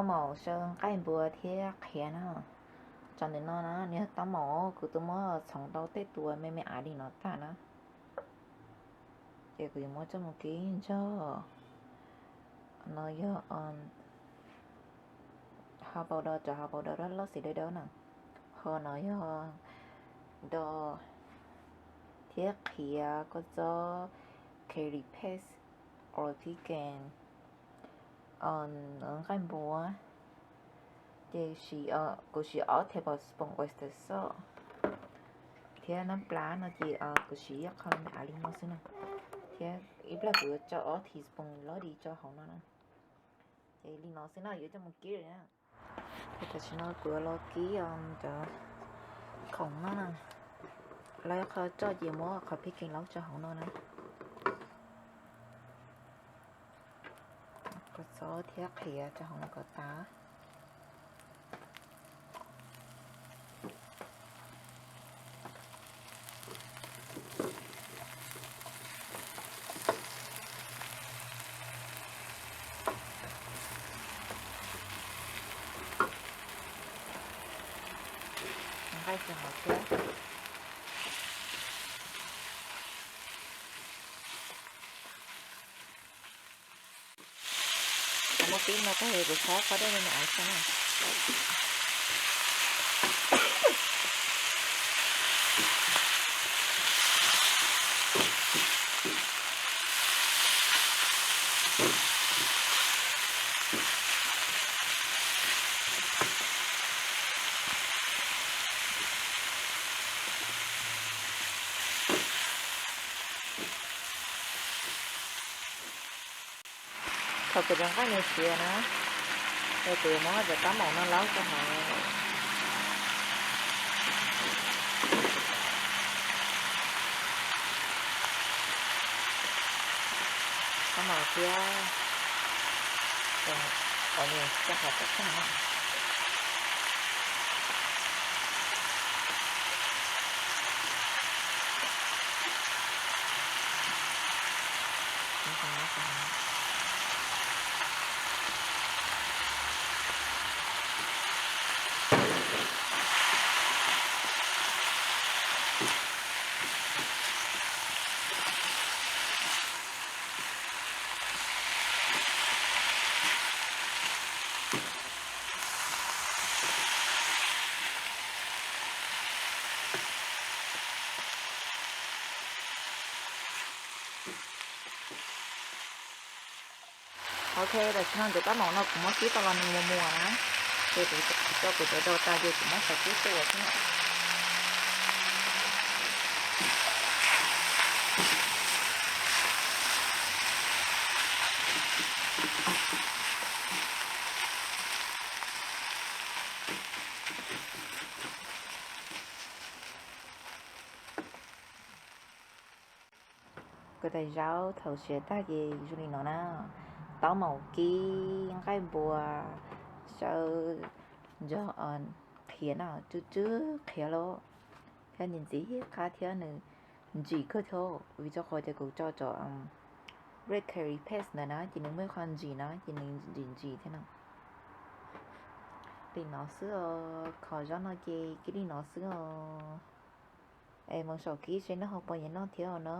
Maum saw nqaij npua thiab qhiav na. Tso ntawm no na, nws yog taub maum kuv twb muab txhoov tau tej tus me me av li no tag na. Ces kuv yuav muab coj mus kib nrog, no yog hau paus do, cov hau paus do loj loj xim dawb dawb na. Ho no yog do thiab qhiav kua txob, curry paste, or pickle, nqaij npua. Ces kuv siv ob tablespoon oyster sauce thiab nab plab no ces kuv siv ib qho me av li no xwb na, thiab ib plag kuv yuav tso ob teaspoon lov di tso hauv no na. Ces li no xwb no yuav coj mus kib na. Ces tam sim no kuv yuav los kib cov khoom no na. Los ib qho tso ces muab qhov pickle laub tso hauv no na. Kua txob thiab qhiav tso hauv no kom tas. Nqaij tso hauv thiab. Kuv muab kib no tag kuv txhob qhov dej me me av tso na. Thaum kuv cov nqaij nws siav na, ces kuv yuav muab cov taub maum no laub rau hauv. Taub maum thiab onion rau hauv kom tag na. Ok, tam sim no cov taub maum no kuv muab kib tau los nws muas muas na, ces kuv tso kuv cov daus tas ces kuv muab xaws kub tuaj xwb na. Kuv tais zaub thaum siav tag ces zoo li no na. Taub maum kib, nqaij npua, saw nrog qhiav na, tsw tsw qhiav los thiab ntxim ntxim qab thiab nws ntsim kawg thiab, vim rau qhov tias kuv tso cov red curry paste ntawd na ces nws muaj ib qho ntsim na ces nws ntsim ntsim thiab na. Li no xwb os, kho zaub no ces kib li no xwb os. Es mus saum kib seb noj ho puas nyiam noj thiab os na.